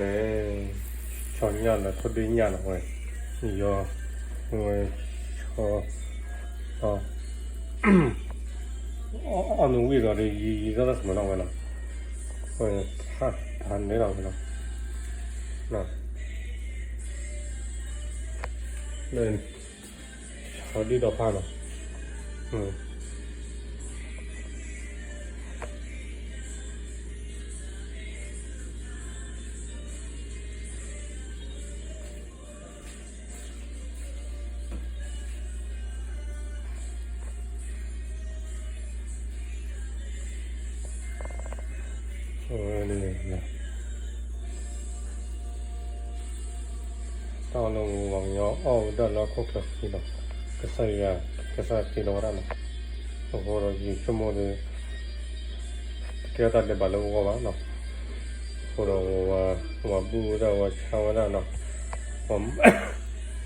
န့ၣ် ဆီညၣ်လၢထိၣ်ဒ့ၣ်ညၣ်လီၤဝဲ, ယီၤဝဲ ဆီ အီၣ်နဝံၣ်ဒီး ယံာ်ယံာ်သၣ်သၣ်ဆၢမနီၣ်ဝဲလီၤ, ဝဲထါတၢ်န့ၣ်လီၤဝဲလီၤ, ဆီဒံၣ်ဒီးဖးလီၤ. တၢ်အီၣ်လၢပှၤကညီ အီၣ်ဝဲဒၣ်လၢဟီၣ်ခိၣ်ချၢဃံလီၤ, ကစၢ်ယွၤ ကစၢ်ယွၤတ့လီၤဝဲဒၣ်လီၤ. အဃိဒီးယဆိကမိၣ်ဒီး တကဲထီၣ်တၢ်ဒဲးဘးလၢပဂီၢ်ဘၣ်လီၤ. အဃိဒီး ပှၤဘူၣ်ဝဲဒၣ် ပှၤဆါဝဲဒၣ်လီၤ, ပှၤ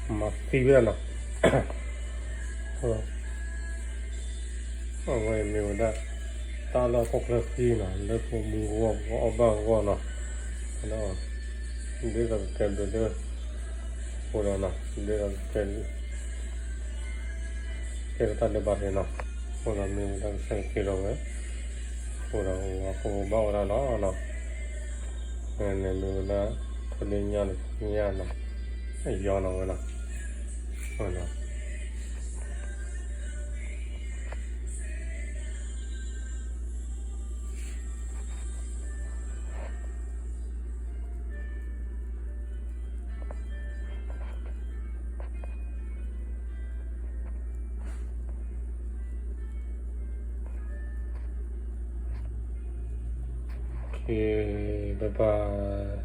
မၤသံဝဲဒၣ်လီၤ. အဝဲမ့ၢ်ဝဲဒၣ် တၢ်လၢဟီၣ်ခိၣ်ချၢဃံလီၤ, လၢပမူဂီၢ် ပအီၣ်ဘၣ်ဂီၢ်လီၤ. ဒီး ဒ်သိးကကဲဘျုးလၢ အဃိဒီး ဒ်သိးက ကဲထီၣ်တၢ်ဒဲးဘးန့ၣ်လီၤ. အဃိဒီးမ့ၢ်ဝဲဒၣ်ကစၢ်ယွၤတ့လီၤဝဲ, အဃိဒီးပှၤကိးဘၣ်ဝဲဒၣ်လီၤ. န့ၣ်မ့ၢ်ဝဲဒၣ် ထိၣ်ဒ့ၣ်ညၣ်လီၤ, ညၣ်လီၤ, အယီၤလီၤဝဲလီၤ. ကဲ bye bye.